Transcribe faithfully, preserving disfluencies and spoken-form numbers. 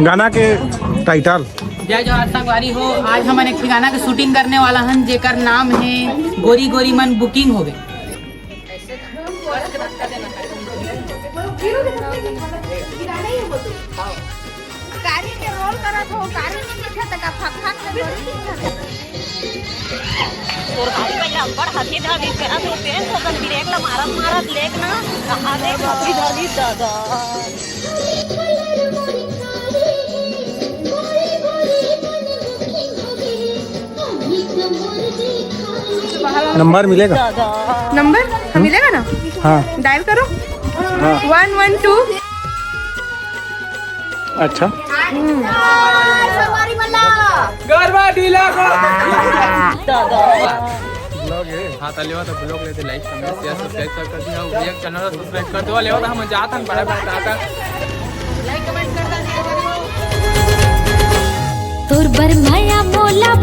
गाना के टाइटल। जय जोहार संगवारी हो, आज हमन एक ठे गाना के शूटिंग करने वाला हन, जेकर नाम है गोरी गोरी मन बुकिंग होवे। कारी के रोल करत हो, कारी के पीछे तक फक फक के गोरी दिखत। तोर भाई पहले अब्बड़ हथी धावी करत हो, तेन सदन ब्रेक ला मारत मारत लेक ना, कहा दे हथी धावी दादा। नंबर मिलेगा? नंबर? हाँ, मिलेगा ना। हाँ। डायल करो। हाँ। वन वन टू। अच्छा। गरबा ढीला को। ब्लॉग है। हाँ, त लेवा त ब्लॉग लेते, लाइक, कमेंट, शेयर, सब्सक्राइब कर दिया। भैया चैनल सब्सक्राइब कर दो। लेवा त हम जात हन बड़े बड़े दादा। तोर बर मया मोला